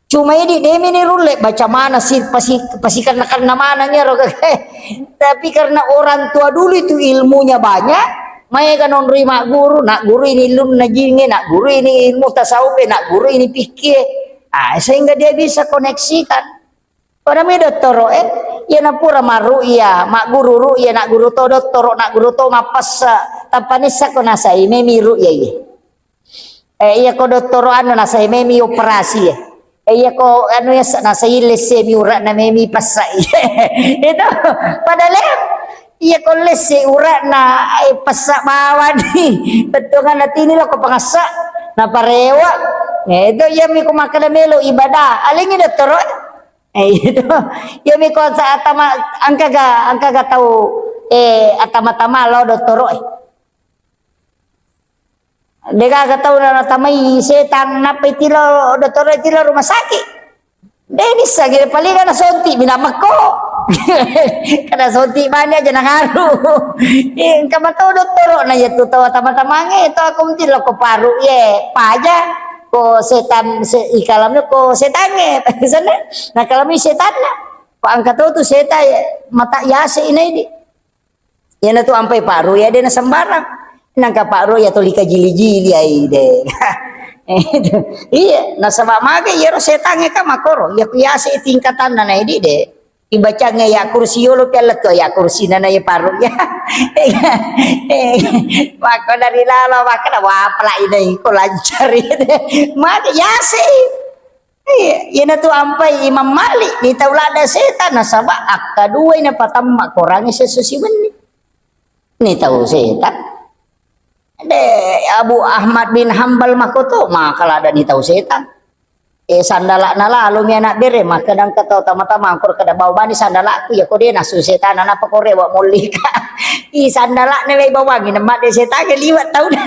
Cuma idi demi ni rulle baca mana si pasi, pasikarna-karna mana nyaro. Tapi karena orang tua dulu itu ilmunya banyak, maega nonroi magguru, nak guru ini ilmu najinge, nak guru ini ilmu tasawuf, nak guru ini fikih. Ah, sehingga dia bisa koneksikan. Pada mi dottoro, eh, iya napura marru'ya, magguru ru'ya, nak guru to dottoro, nak guru to mappessa, tappa nissa ko nasai memi ru'ya iye. Eh, iya ko dottoro anu nasai memi operasi, eh. Eh, iya ko anu ya nasai lesse mi urak na memi pessa. Itu padahal iya ko lesse urak na, eh, pessa bawani. Bettuanna tini lo ko pangassa, na parewa. Eh, itu iya mi ko makkeda melo ibadah. Alingi dottoro. Eh, itu. Iya mi ko sa atama angkaga, angkaga tau, eh, atama-tama lo dottoro, eh. Degaga tau na natamai setang nappa itilo dottoro, itilo rumah sakit. De nissa gede palinga nasonti mi namekko. Kada sonti bani aja nangaru. Eh, engka matau dottoro na iya tu tau atama-tamange, tau aku mesti loko paru ye paja. Ko setan, se, ikalamnya ko setange. Sana, nah kalau mi setanna. Pak angka tau tu setan ya, mata yase inaidi. Iyanatu ampai Pak Ruya de na sembarang. Nangka Pak Ruya tuli kajili-jili ai de. Iya, nasaba mage iyaro setange ka makoro. Iya ku yase tingkatanna na idi de. Ibacangnge ya kursi yolo pialla tu ya kursi nana ya Pak Ruya. Mako dari lalo maka na wapala inai ko lancari de. Mage yase. Iya, iyanatu ampai Imam Malik, ni tau ladda setan, nasaba akkaduai napatamma korangi sesso siwenni. Ni tau setan. De, Abu Ahmad bin Hambal makoto, maka ladda ni tau setan. Eh, sandala'na lalo mi anak bere, maka dangka tau tama-tama angkor kada bawa bani sandala'ku, ya ko de nasu setan, napa ko rewa mollika. I sandala'na wai bawangi, na madde setangnge liwa' tauna.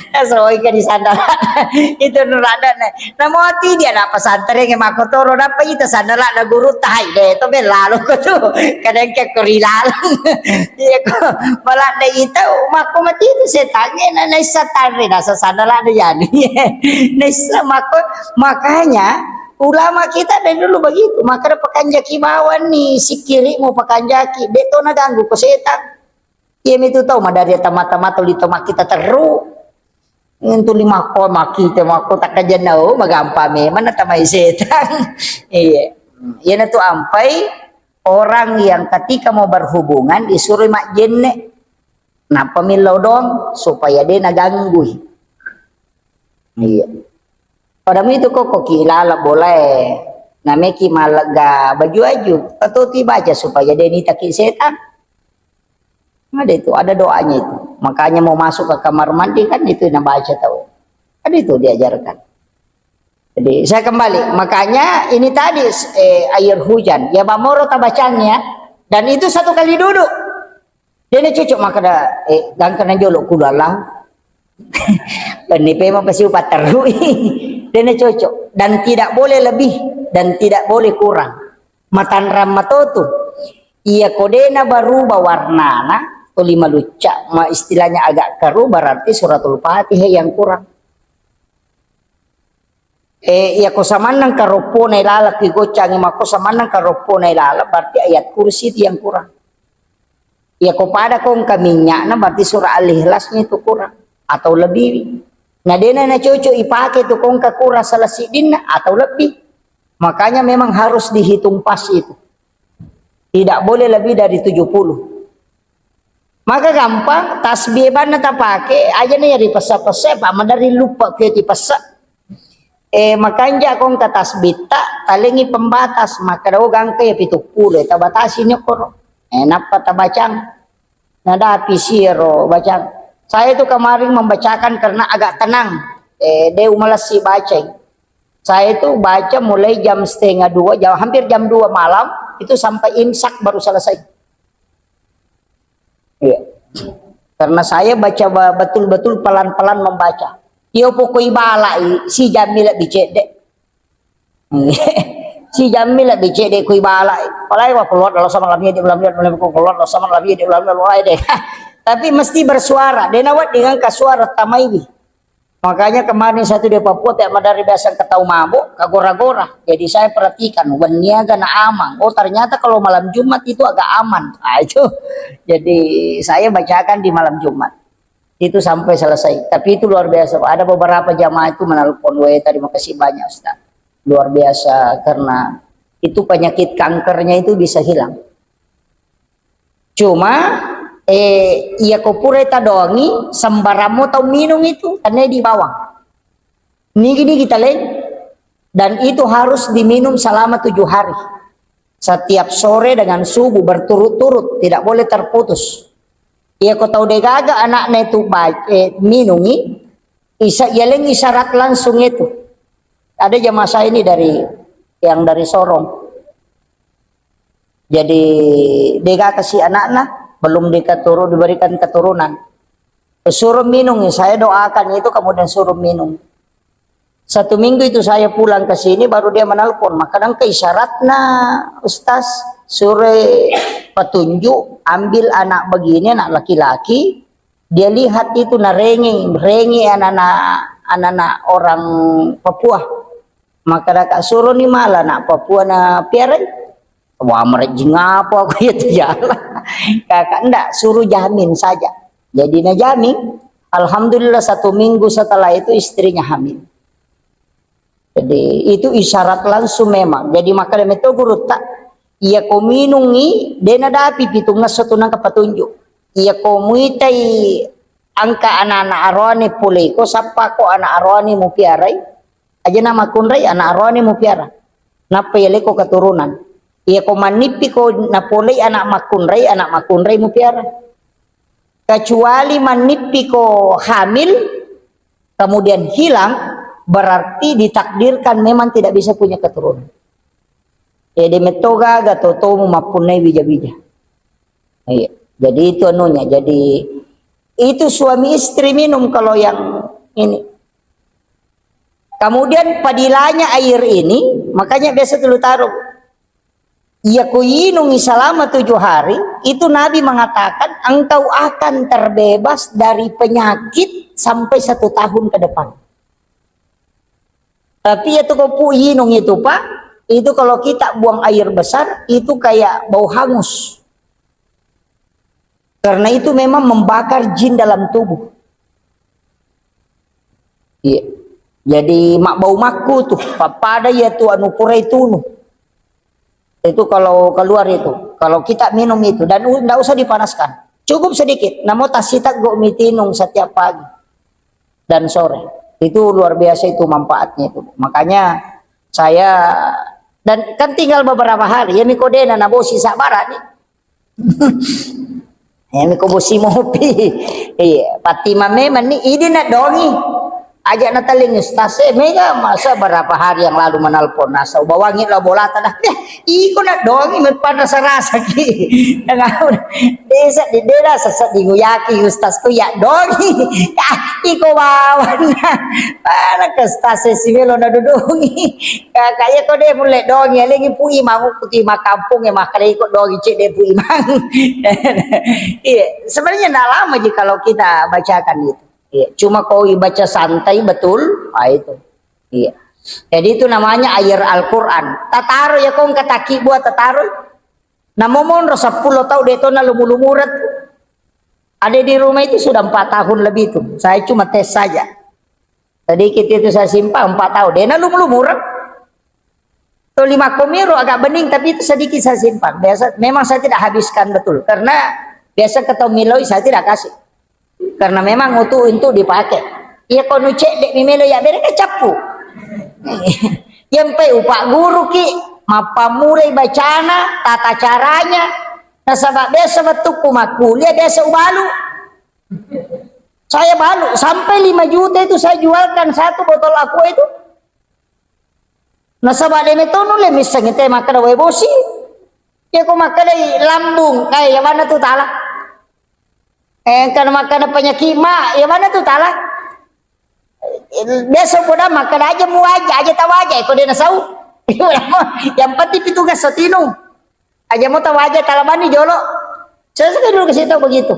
Nasoika di sandala'na. Itu nuradanna. Namo ati dia na pesantren e makkotoro, nappa ita sandala'na gurutta, hai de, to bellalo ko tu. Kadang ke ko rilalang. Iya ko, maladde ita, makko mati itu setangnge, na, naissa tanre, nasa sandala'na yani. Naissa makko, makanya ulama kita dari dulu begitu, maka pakanjaki bawang ni, sikirimu pakanjaki, de to naganggu ko setan. Iya mitu tau madari tama-tama tuli to makkita terru. Ngentu lima ko makkita makko takkajenna, oh, magampa memang natamai setan. Iya. Iyanatu ampai orang yang ketika mau berhubungan disuruh majjenne. Nappa millau doang supaya de naganggui. Iya. Pada mitu ko, ko ki lala bolae, nameki mallegga baju-baju, atau ti baca supaya de nitaki setan. Ada itu, ada doanya itu. Makanya mau masuk ke kamar mandi kan itu nabaca tau. Ada itu diajarkan. Jadi saya kembali, makanya ini tadi, eh, air hujan, ya bamoro tabacanya, dan itu satu kali duduk. Dena cocok makkeda, eh, gangkana jolo kudu Allah. Penni pema pasi upatterui. Dena cocok. Dan tidak boleh lebih dan tidak boleh kurang. Matanrang matotu. Iya ko dena baruba warnana, tuli malucca, ma istilahnya agak keruh, berarti suratul Fatihah yang kurang. Eh, iya ko samannang karoppo na ilala ki goccangi makko samannang karoppo na ilala, berarti ayat kursi itu yang kurang. Iya ko pada ko engka minyakna, berarti surah Al-Ikhlasnya itu kurang atau lebih. Nah, dena na cocok ipake tu ko engka kurang salah siddinna atau lebih. Makanya memang harus dihitung pas itu. Tidak boleh lebih dari tujuh puluh. Maka gampang, tasbih banna tapake, aja nih ripessa-pessa, Pak, madari lupa ke tipessa. Eh, makanja ko engka tasbitta, talengi pembatas, maka dau gangka ya pitu puluh, tabatasi nyokoro. Eh, nappa tabacang. Nadapi siro bacang. Saya itu kemarin membacakan karena agak tenang. Eh, de umalessi bacai. Saya itu baca mulai jam setengah dua, jam, hampir jam dua malam, itu sampai imsak baru selesai. Iya. Karena saya baca ba-, betul-betul pelan-pelan membaca. Iyo pokoi balai, si jam lebih cedde. Ci jammi lebbi cedde kui bala. Palai wa keluar dalam sama lebih di dalam, lebih keluar dalam sama lebih di dalam, lebih deh. Tapi mesti bersuara. Dena wedding engka suara tamaiwi. Makanya kemarin saya tuh di Papua, tiap madari biasa ketau mabuk, kagora-gora. Jadi saya perhatikan, wenniaga na amang. Oh, ternyata kalau malam Jumat itu agak aman. Ah, itu. Jadi saya bacakan di malam Jumat. Itu sampai selesai. Tapi itu luar biasa, Pak. Ada beberapa jamaah itu menelpon, "Weh, terima kasih banyak, Ustaz." Luar biasa, karena itu penyakit kankernya itu bisa hilang. Cuma, eh, iya ko pura tadongi, sembarang mo tau minum itu, karena di bawang. Nigi-nigi taleng, dan itu harus diminum selama tujuh hari. Setiap sore dengan subuh berturut-turut, tidak boleh terputus. Iya ko tau degaga anaknya itu ba-, eh, minungi, isa-, yaleng isyarat langsung itu. Ada jamaah saya ini dari, yang dari Sorong. Jadi, dega kasi anakna, belum diketuru-, diberikan keturunan. Suruh minum, saya doakan itu, kemudian suruh minum. Satu minggu itu saya pulang ke sini, baru dia menelpon. Maka dan ke isyaratna, Ustaz, suruh petunjuk, ambil anak begini, anak laki-laki, dia lihat itu, narengi, rengi anak-anak, anak-anak orang Papua. Maka daka suruh ni mala anak Papua na piarai. Wah, merejing apa aku itu jalan. Kakak ndak, suruh jamin saja. Jadi na jamin. Alhamdulillah, satu minggu setelah itu istrinya hamil. Jadi itu isyarat langsung memang. Jadi maka demikian guru tak, iya ko minungi, dena dapi pitung ngesso tu nangka petunjuk. Iya ko muitai angka anak-anak aroane pole ko, sappa ko anak aroane mu piarai, aja na makkunrai anak aroane mu piara. Nappa yaleko keturunan. Iya ko mannippi ko napolei anak makkunrai, anak makkunrai mu piara. Kecuali mannippi ko hamil, kemudian hilang, berarti ditakdirkan memang tidak bisa punya keturunan. Ede metto gaga totomu mappunnai wija-wija. Iya. Jadi itu anunya. Jadi itu suami istri minum kalau yang ini. Kemudian padilanya air ini, makanya biasa dulu taruh. Iya ku inungi selama tujuh hari, itu Nabi mengatakan engkau akan terbebas dari penyakit sampai satu tahun ke depan. Tapi itu ko pu inung itu, Pak, itu kalau kita buang air besar, itu kayak bau hangus. Karena itu memang membakar jin dalam tubuh. Iya. Jadi mak bau makku tuh, pappada ya tuh anu purai tunu. Itu kalau keluar itu, kalau kita minum itu dan u-, ndak usah dipanaskan. Cukup sedikit, namo tasiteggo mitinung setiap pagi dan sore. Itu luar biasa itu manfaatnya itu. Makanya saya, dan kan tinggal beberapa hari, ya mikodena nabosi sabara nih. Ya miko bosi mopi. Iya, Fatima memang ni idi na dongi. Aja na taling ustaz, eh, mega masa berapa hari yang lalu menelpon nasa ubawangi lo bolata dah. Eh, iko na dongi me pada sarasa ki. Desa di dera sasa di nguyaki ustaz ku ya dongi. Ah, iko bawana. Para ke ustaz si melo na dudungi. Kakak, iya ko de mulle dongi, alengi Pu Imang, ku ti makampung ya, makkeda iko dongi cedde Pu Imang. Iya, sebenarnya ndak lama ji kalau kita bacakan itu. Iya, cuma kau baca santai betul, ah, itu. Iya. Jadi itu namanya air Al-Quran. Tataro ya kong kataki buat tataro. Namo monro seppulo tau de to na lumu-lumureng. Ada di rumah itu sudah empat tahun lebih itu. Saya cuma tes saja. Sedikit itu saya simpan empat tahun. Dena lumu-lumureng. Tuh lima komiro agak bening, tapi itu sedikit saya simpan. Biasa, memang saya tidak habiskan betul. Karena biasa ketemu miloi, saya tidak kasih. Karena memang untuk, untuk dipakai. Iya, ko nu cedde mi melo ya bere kecappu. Yang pe upak guru ki, mappamulai bacana, tata caranya. Nasaba biasa wettukku makkuliah, biasa ubalu. Saya balu, sampai lima juta itu saya jualkan satu botol aqua itu. Nasaba de metonu le misseng te makkeda wae bosi. Ya ko makkeda lambung, eh, ya mana tu tala. Eh, karena makkeda penyakit ma, ya mana tu tala. Biasa poda makkeda aja mu aja, aja tahu aja, ko de nasau. Yang penting petugas sotinu. Aja mau tahu aja talabani jolo. Saya suka dulu kasih tahu begitu.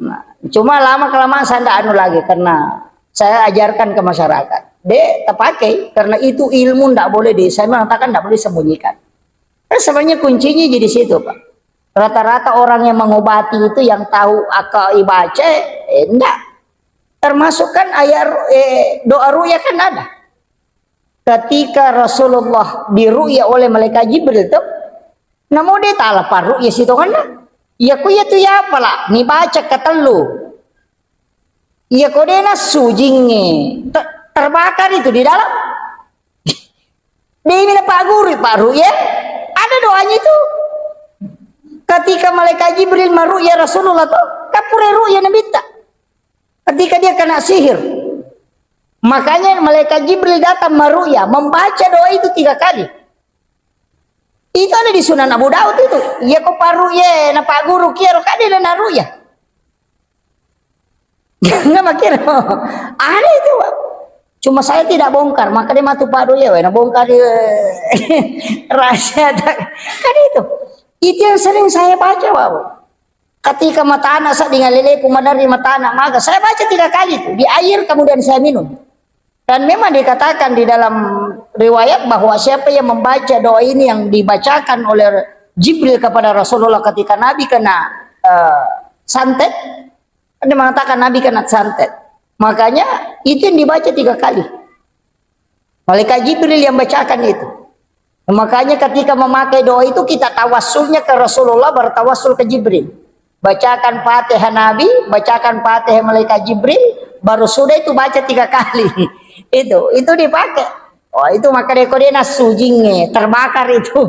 Nah, cuma lama kelamaan saya ndak anu lagi karena saya ajarkan ke masyarakat. Dek, terpakai karena itu ilmu ndak boleh di, saya mengatakan ndak boleh sembunyikan. Kan sebenarnya kuncinya di situ, Pak. Rata-rata orang yang mengobati itu yang tahu aka ibaca, eh, enggak. Termasuk kan ayat ru-, eh, doa ruqyah kan ada. Ketika Rasulullah diruqyah oleh malaikat Jibril tuh, namo dia taala parruqyah sitonganna. Iya ku iya tu ya apalah, ni baca ketellu. Iya ko dia nasu jinge, te-, terbakar itu di dalam. De'mi napagguru Pak ruqyah, ada doanya itu. Ketika malaikat Jibril maruqyah Rasulullah tuh, kan pura ruqyah Nabitta. Ketika dia kena sihir. Makanya malaikat Jibril datang maruqyah, membaca doa itu tiga kali. Itu ada di Sunan Abu Daud itu. Iya ko parruqyah, napagguru kiaro kade na ruqyah. Nggak mikir. Ada itu, Pak. Cuma saya tidak bongkar, maka dia matu Pak Doya, weh, nah bongkar dia. Rahasia tak. Kan itu. Itu yang sering saya baca, Pak. Ketika mata anak saya dengan leleku menerima mata anak, maka saya baca tiga kali itu di air, kemudian saya minum. Dan memang dikatakan di dalam riwayat bahwa siapa yang membaca doa ini yang dibacakan oleh Jibril kepada Rasulullah ketika Nabi kena, eh, santet, kan dia mengatakan Nabi kena santet. Makanya itu yang dibaca tiga kali. Malaikat Jibril yang bacakan itu. Makanya ketika memakai doa itu kita tawassulnya ke Rasulullah, bertawassul ke Jibril. Bacakan Fatihah Nabi, bacakan Fatihah malaikat Jibril, baru sudah itu baca tiga kali. Itu, itu dipakai. Oh, itu maka dia kode nasu jinge, terbakar itu.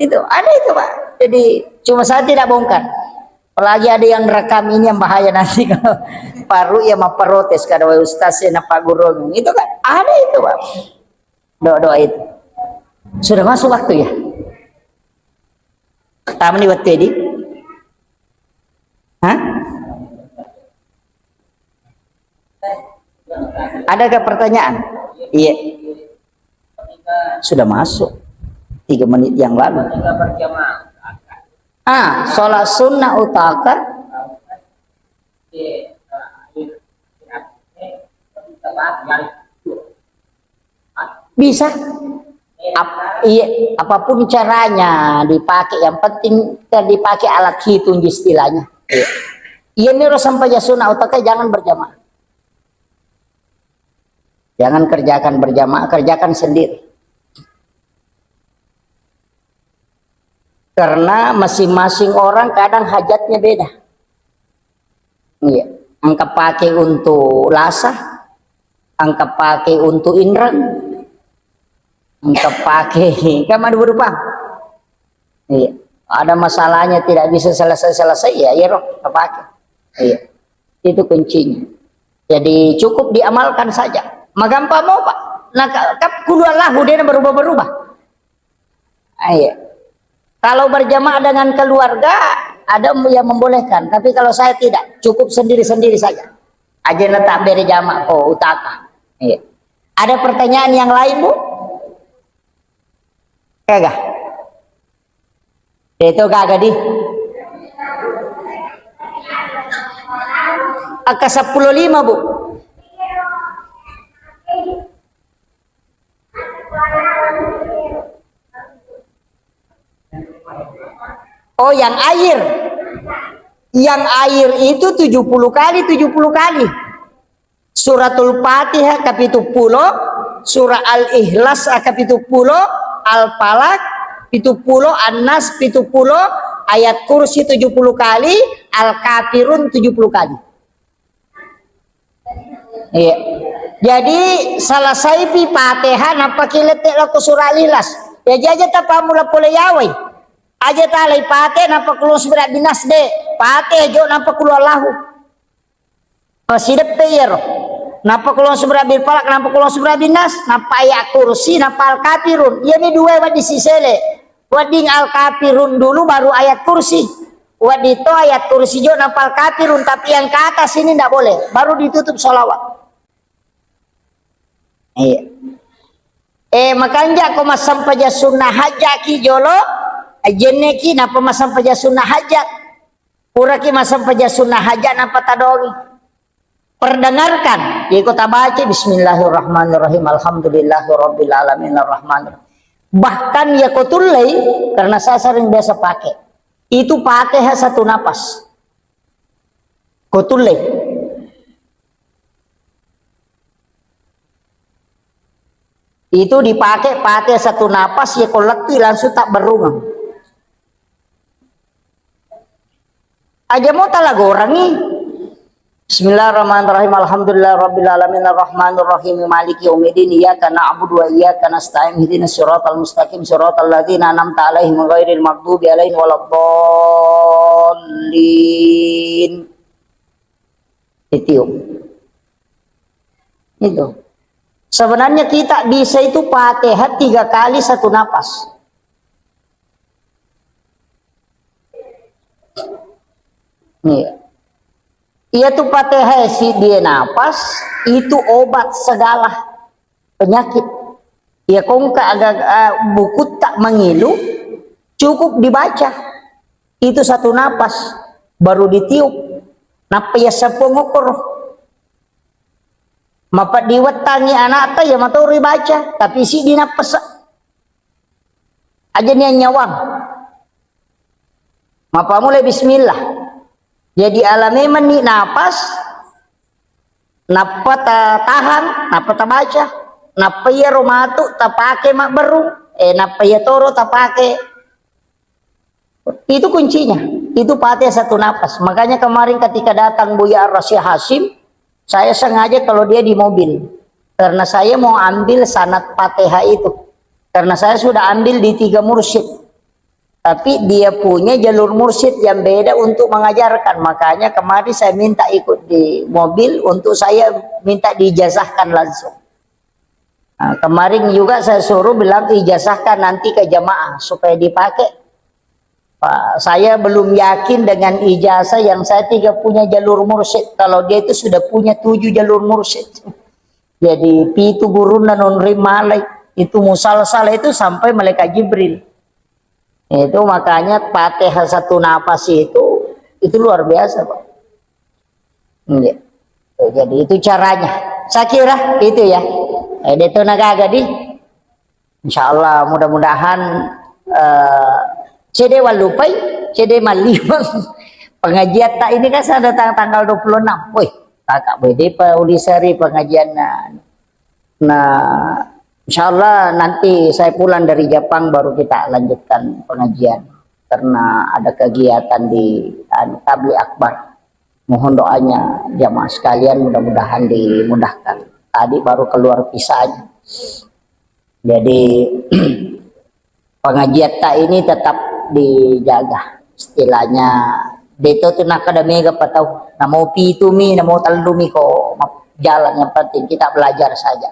Itu, ada itu, Pak. Jadi, cuma saya tidak bongkar. Apalagi ada yang rekam ini yang bahaya nanti kalau baru ya memprotes kada wae ustaz ya napa guru. Itu kan ada itu, Pak. Doa-doa itu. Sudah masuk waktu ya? Tamani waktu ini? Hah? Adakah pertanyaan? Iya. Sudah masuk. Tiga menit yang lalu. Ah, sholat sunnah utaka. Bisa. Ap-, iya, apapun caranya dipakai, yang penting kan dipakai alat hitung istilahnya. Iya. Iya, ini urusan pajak sunnah utaka jangan berjamaah. Jangan kerjakan berjamaah, kerjakan sendiri. Karena masing-masing orang kadang hajatnya beda. Iya. Engka pakai untuk lasa, engka pakai untuk inreng, engka pakai, kan ada berubah. Iya. Ada masalahnya tidak bisa selesai-selesai, ya, iya, roh, pakai. Iya. Itu kuncinya. Jadi cukup diamalkan saja. Magampang mau, Pak. Nah, ka-, ka-, kulu Allahu dia berubah-berubah. Iya. Kalau berjamaah dengan keluarga, ada yang membolehkan. Tapi kalau saya tidak, cukup sendiri-sendiri saja. Aja na tak beri jamaah, oh, utaka. Iya. Ada pertanyaan yang lain, Bu? Kagak? Itu kagak di. Angka sepuluh lima, Bu. Oh, yang air. Yang air itu tujuh puluh kali, tujuh puluh kali. Suratul Fatihah kapitu pulo, surah Al-Ikhlas kapitu pulo, Al-Falaq pitu pulo, An-Nas pitu pulo, Ayat Kursi tujuh puluh kali, Al-Kafirun tujuh puluh kali. Iya. Jadi, selesai pi Fatihah, nappa kilette lako surah Al-Ikhlas. Ya, aja tapammula pole yawai. Aja talai Fatihah, nappa kulung seberak binas de. Fatihah jo, nappa kulu Allahu. Pasideppe iyaro. Nappa kulung seberak bil Falaq, nappa kulung seberak binas, nappa Ayat Kursi, nappa Al-Kafirun. Iyami dua wedding sisele. Wedding Al-Kafirun dulu, baru Ayat Kursi. Wedding to Ayat Kursi jo, nappa Al-Kafirun, tapi yang ke atas ini ndak boleh. Baru ditutup sholawat. Iya. Eh, makanja ko massempajang sunnah hajjaki jolo, jenneki napa massempajang sunnah hajat. Puraki massempajang sunnah hajat napa tadongi. Perdengarkan, yako tabaca bismillahirrahmanirrahim, alhamdulillahirabbil alamin, arrahmanirrahim. Bahkan yako tullei, karena saya sering biasa pakai. Itu Fatihah satu napas. Ko tullei. Itu dipakai Fatihah satu napas, yako lettu langsung tabberrungeng. Aja mo talagorangi. Bismillahirrahmanirrahim. Alhamdulillahirabbil alamin, arrahmanirrahim, maliki yaumiddin, iyyaka na'budu wa iyyaka nasta'in, ihdinas siratal mustaqim, siratal ladzina an'amta 'alaihim ghairil maghdubi 'alaihim waladdallin. Ditiup. Itu. Sebenarnya kita bisa itu Fatihah tiga kali satu napas. Iya. Iya tu Fatihah si dia napas, itu obat segala penyakit. Ya kongka aga, ah, buku tak mengilu, cukup dibaca. Itu satu napas, baru ditiup. Nappa ya seppo ngokoro. Mapeddi wettangi anakta ya matoro baca, tapi si dinappasa. Aja ni nyawang. Mapamulai bismillah. Jadi ala memang ni napas, nappa ta tahang, nappa ta baca, nappa iya ro matu ta pake mabberung, eh nappa iya toro ta pake. Itu kuncinya. Itu Fatihah satu napas. Makanya kemarin ketika datang Buya Ar-Rasyid Hasyim, saya sengaja kalau dia di mobil. Karena saya mau ambil sanad Fatihah itu. Karena saya sudah ambil di tiga mursyid. Tapi dia punya jalur mursyid yang beda untuk mengajarkan. Makanya kemarin saya minta ikut di mobil untuk saya minta diijazahkan langsung. Nah, kemarin juga saya suruh bilang ijazahkan nanti ke jamaah supaya dipakai. Pak, saya belum yakin dengan ijazah yang saya tiga punya jalur mursyid. Kalau dia itu sudah punya tujuh jalur mursyid. Jadi pitu gurunna nonri malai. Itu musalsal itu sampai malaikat Jibril. Itu makanya Fatihah satu napas itu, itu luar biasa, Pak. Iya. Jadi itu caranya. Saya kira itu ya. Eh, deto nagaga di. Insya Allah mudah-mudahan, eh, cede wallupai, cede malliweng. Pengajian tak ini kan saya datang tanggal dua puluh enam. Wih, kakak bede pa ulisari pengajian. Nah, insya Allah nanti saya pulang dari Jepang baru kita lanjutkan pengajian karena ada kegiatan di, anu, Tabligh Akbar. Mohon doanya jamaah sekalian, mudah-mudahan dimudahkan. Tadi baru keluar visanya. Jadi pengajian tak ini tetap dijaga. Istilahnya, deto tu nakada mega patau. Namo pitu mi, namo tellu mi ko ma-, jalan, yang penting kita belajar saja.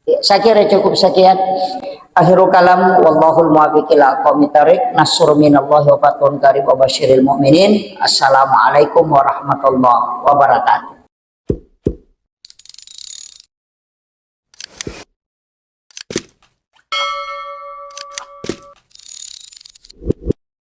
Ya, saya kira cukup sekian. Akhirul kalam, wallahul muwaffiq ila aqwamit thariq. Nasrun minallahi wa fathun qarib wa basyiril mu'minin. Assalamualaikum warahmatullahi wabarakatuh.